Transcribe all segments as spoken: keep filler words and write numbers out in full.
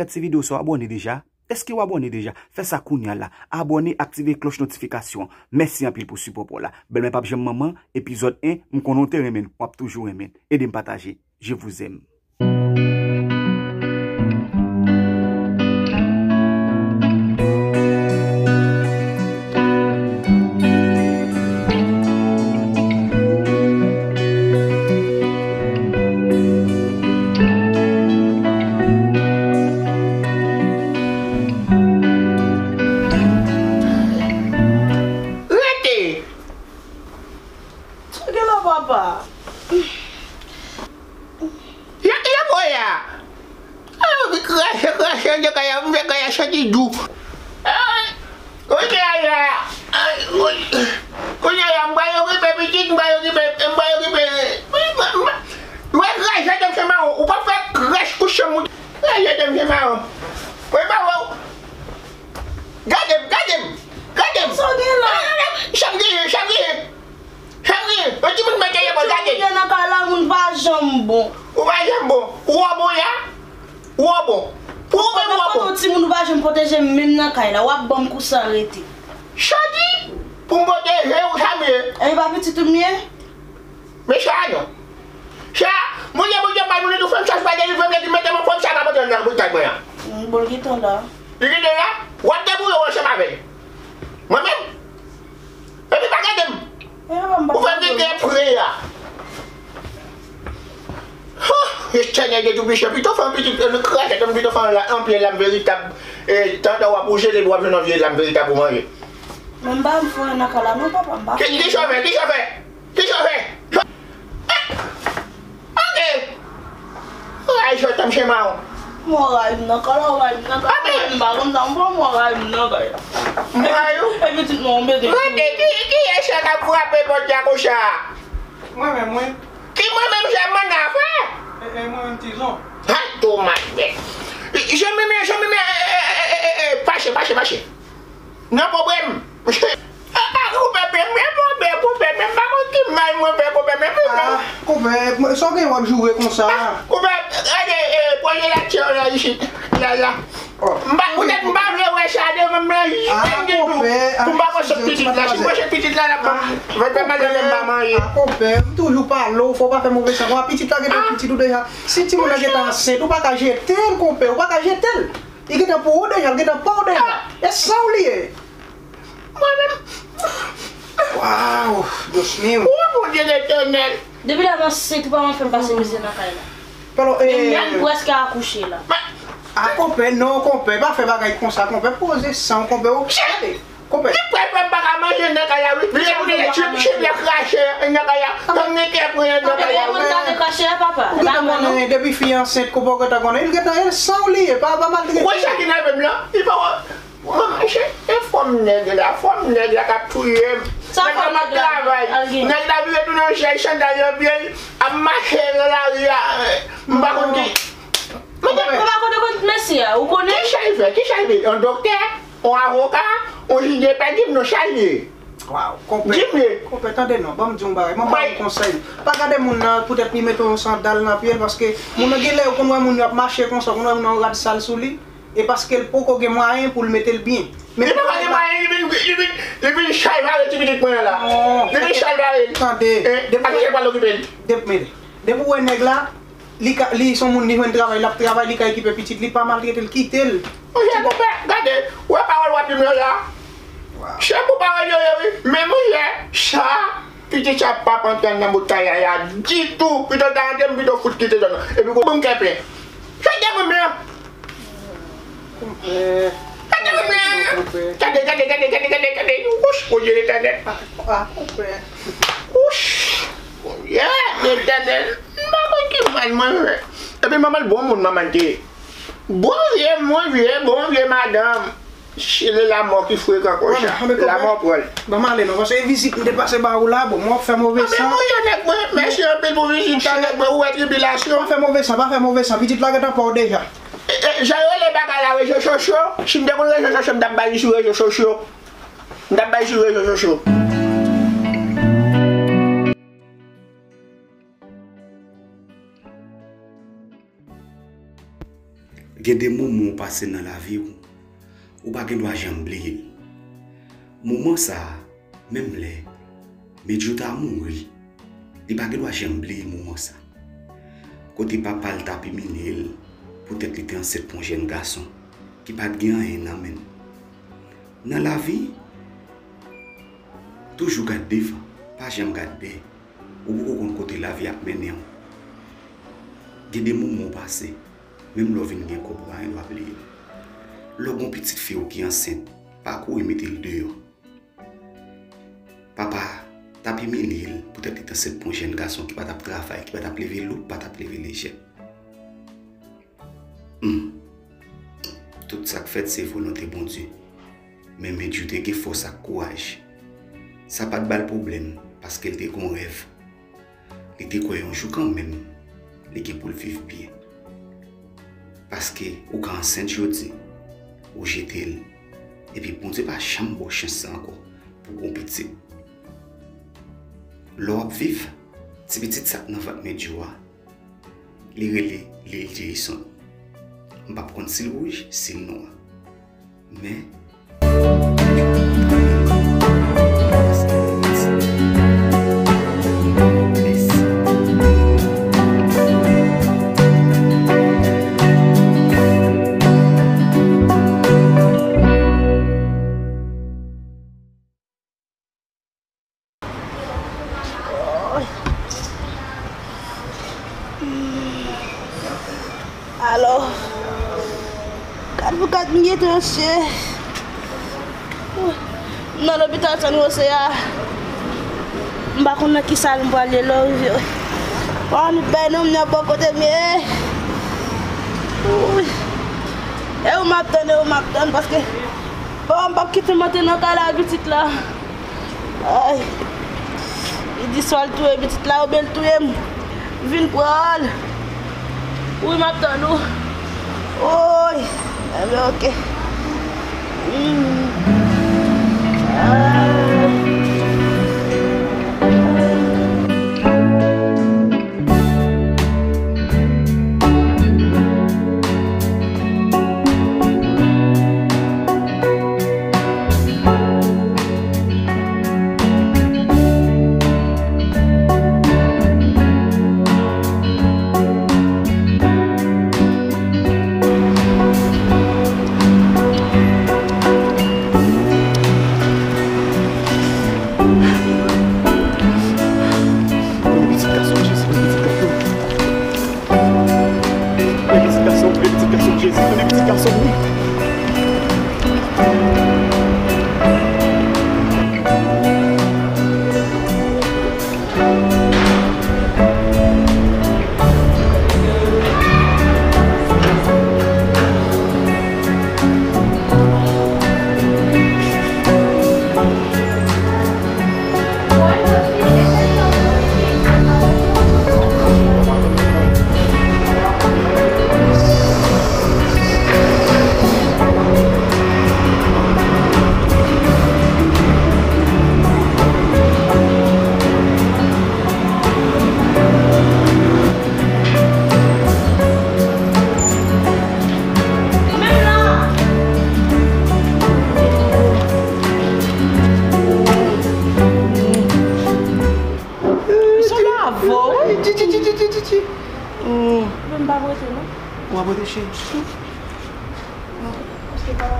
Ti videyo sa w abòne deja? Èske w abòne deja? Fè sa kounye a la. Abòne, aktive klòch notifikasyon an. Mèsi anpil pou sipò pa w la. Bèlmè p ap janm manman, epizòd en, m konnen w te renmen l, w ap toujou renmen l. Ede m pataje. Je vous aime. Rete! Sa gen la, papa? Ya, ya, bwè a. Ay, ou krache, krache, de kaya, m fè kaya santi dou. Ay, kounye a la. Ay, kounye a la, m pral okipe pitit, m pral okipe, m pral okipe. Ou wè krache de m fè mawon, ou pa fè krache kouche moun. Krache de m fè mawon. Ou pa wè. Gade m, gade m, gade m. Sa w gen la? Sa m genyen, sa m genyen. Sa m genyen. Yon timoun mete ye bò, gade. Ti moun gen nan kay la, moun pa janm bon. Ou pa janm bon. Ou wò bon ya? Ou wò bon. Pou ou menm ou wò bon. Ou timoun ou pa janm pwoteje m menm nan kay la. W ap ban m kou san rete. Sa w di? Pou m pwoteje ou, sa m ye. E pa pitit ou m ye? Men sa non. Sa, Bondye, Bondye, bay moun tou fè m sa, pa delivre m, li mete m anfòm, sa pa pote nan boutay mwen an. Bon, li gentan la. Li gentan la? W ap debouye w ansanm avè l. Mwen menm? Epi pa gade m. Ou fè m gen kè pre a. Huh, Etènèl de tou pwisan, pito fè yon pitit, nou kraze, nou pito fè yon la, yon pye lam veritab, e, tantan w ap ou jele, w ap jwenn yon vye lam veritab ou manje. Men m pa m fè nan kay la non, papa, m pa fè. Ki, ki chofè, ki chofè? Ki chofè? Ok. Ay, sòt an, chen mawon. Mwen ray m nan kay la, ray m nan kay la, ray m pa konn sa, m pran mwen ray m nan kay la. Mwen ray ou? E pitit mwen, ou mete. Mwen te di, ki, ki yè sa k ap frape pòt la konsa? Mwen menm, mwen. Ki mwen menm, sa m nan afè? E, e, mwen menm, Tizon. Hay, tou mal, men. Jan mimi, jan mimi, e, e, e, e, e, fache, fache, fache. Nan pwoblèm. Ah, ah, konpè, men, men, konpè, konpè, men, m pa konn ki mal mwen fè, konpè, men, men, men. Ah, konpè, sa w gen w ap joure konsa? Ah, konpè, gade, eh, pwojè la tchè la isit, la, la. Oh. M pa, poutèt m pa vle wè sa devan m nan, ah, janm ditou. Konpè, pou m pa pran sòt pitit la, si m pran sòt pitit la, l ap ban m, vant fè mal, m pa manje. Ah, konpè, m toujou pale w, fò w pa fè move san. Pitit la gentan pitit ou deja. Si timoun nan gentan ansent, ou pa ka jete l, konpè, ou pa ka jete l. Li gentan pou ou deja, li gentan pa w deja. E san w li ye. Mwen menm. Waw, Dios mío. O Bondye Letènèl. Depi lè m ansent, ou pa man fè m pase mizè nan kay la. Palo, e, e, m prèske akouche la. A, konpè, non, konpè, pa fè bagay konsa, konpè, poze san w, konpè, o, gade. Konpè. Li pral fè m pa ka manje nan kay la, wi. Li pou li chip, chip, li krache nan kay la. Tann li te pran nan kay la, wi. Ou gentan konnen, depi fi ansent, konpè, ou gentan konnen. Li gentan, e san w li ye, pa, pa maltrete. Ou wè sa ki nève m lan? Li pa wè. Mwen, monchè, e fòm nèg la, fòm nèg la k ap touye m. Nèg la m ap travay. Nèg la vire tounen yon chèch sandal nan pye l, ap mache nan lari a. M pa konn ki. Ou pa konn kote mesye a, ou konnen? Kisa l fè? Kisa l fè? Yon doktè? Yon avoka? Yon jij de pè? Di m non, sa l ye. Waw, konpè. Di m ye. Konpè, tande non, ban m di w yon bagay. Mwen ba w yon konsèy. Pa gade moun nan poutèt li mete yon sandal nan pye l, paske moun nan genlè ou konn wè moun yo ap mache konsa, ou konn wè moun nan yon rad sal sou li, e paske l poko gen mwayen pou l mete l byen. Li poko gen mwayen, li vin, li vin, li vin chalbare ti pitit mwen an la. Li vin chalbare. Tande. Depi w wè nèg la, li ka, li se yon moun, li jwenn travay, l ap travay, li ka okipe pitit li, pa maltrete l, kite l. Monchè, konpè, gade, ou wè pawòl w ap di m yo la? Waw. Se pou pawòl yo ye, wi. Men monchè, sa, pitit sa p ap antre nan bout kay la ditou. Pito l ta antre, m pito fout kite zòn nan. Epi kou ban m kè plen. Sa te mwen menm. Konpè. Sa te mwen menm. Konpè. Gade, gade, gade, gade, gade, gade. Wouch, Bondye Letènèl. A, a, konpè. Wouch, Bondye Letènèl. M pa konn ki mal mwen fè. Epi manman l bon moun, manman l te ye. Bon vye, bon vye, bon vye madanm. Se le lanmò ki frekan konsa. Lanmò pran l. Ban m ale non, paske e vizit m te pase ba ou la, bon, mwen w ap fè move san. Anben monchè nèg mwen, mèsi anpil pou vizit la nèg mwen, ou wè tribilasyon. Pa fè move san, pa fè move san, pitit la gentan pa w deja. E, e, jan yo rele bagay la rezo sosyo, si m te konn rezo sosyo, m t ap ba li sou rezo sosyo. M t ap ba li sou rezo sosyo. Gen de moman w pase nan lavi w, ou pa gen dwa janm bliye l. Moman sa a, menm lè Medjou ta mouri, li pa gen dwa janm bliye moman sa. Kote papa l t ap imilye l poutèt li te ansent pou yon jèn gason ki pa t gen anyen nan men l. Nan lavi, toujou gad devan, pa janm gad dèyè. Ou poko konn kote lavi ap mennen w. Gen de moman w pase, menm lè w vin gen kòb, ou pa gen dwa bliye l. Lè w gen yon pitit fi w ki ansent, pa kouri mete l deyò. Papa a t ap imilye l poutèt li t ansent pou yon jèn gason ki pa t ap travay, ki pa t ap leve lou, pa t ap leve lejè. Hmm. Tout sa k fèt se volonte Bondye. Men Medjou te gen fòs ak kouraj. Sa pa t ba l pwoblèm, paske l te gen yon rèv. Li te kwè yon jou kanmenm, li gen pou l viv byen. Paske ou ka ansent jodi, ou jete l, epi Bondye pa janm ba w chans sa ankò pou w gen pitit. Lè w ap viv, ti pitit sa k nan vant Medjou a, li rele Lil Jason. M p ap konn si l wouj, si l nwa. Men, Alò, kat pou kat m gentan chè. M nan lopital San Jose a. M pa konn nan ki sal m pral ye lè w rive. Pa annik bay non m nan bò kote m ye. Wi. E ou m ap tann, e ou m ap tann, paske papa m p ap kite m antre nan kay la, pitit la. Ay. Li di swa l touye pitit la oubyen l touye m. Vin pran l. Wi, m ap tann ou. Woy. Enben, oke. Hmm. Ay. Premye pitit gason Jezi, premye pitit gason. Premye pitit gason, premye pitit gason Jezi, premye pitit gason wi. Li sanble avè w, wi. Ti, ti, ti, ti, ti, ti, ti. Hmm. Men m pa prete, non. W ap rete, cheri? Paske papa,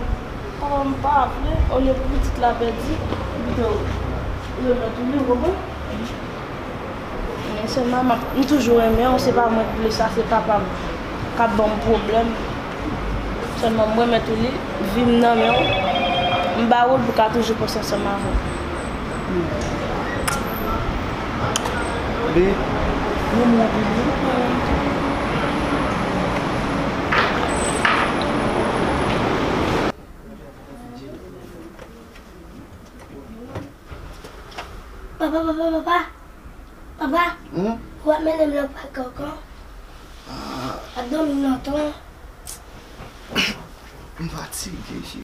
papa m pa vle, olye pou pitit la pèdi, li pito remèt ou li, w konprann? Men sèlman, m ap, m toujou renmen w, se pa mwen k vle sa, se papa m k ap ban m pwoblèm. Sèlman, m remèt ou li, vi m nan men w, m ba ou l pou w ka toujou panse ansanm avè w. Be, nou mwen vini. Papa, papa, papa. Papa, hmm? Ou ap mennen m nan pak ankò? Ah. Ap dòmi lontan. M fatige, cheri.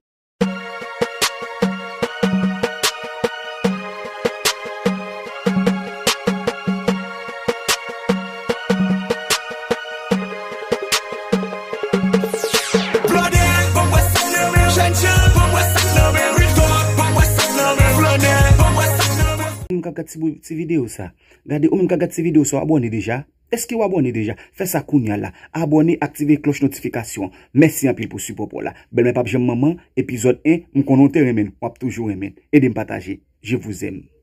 Gade ti, ti videyo sa. Gade, ou menm k ap gade ti videyo sa, w abòne deja? Èske w abòne deja? Fè sa kounye a la. Abòne, aktive klòch notifikasyon. Mèsi anpil pou sipò pa w la. Bèlmè p ap janm manman, epizòd en, m konnen w te renmen l, w ap toujou renmen l. Ede m pataje. Je vous aime.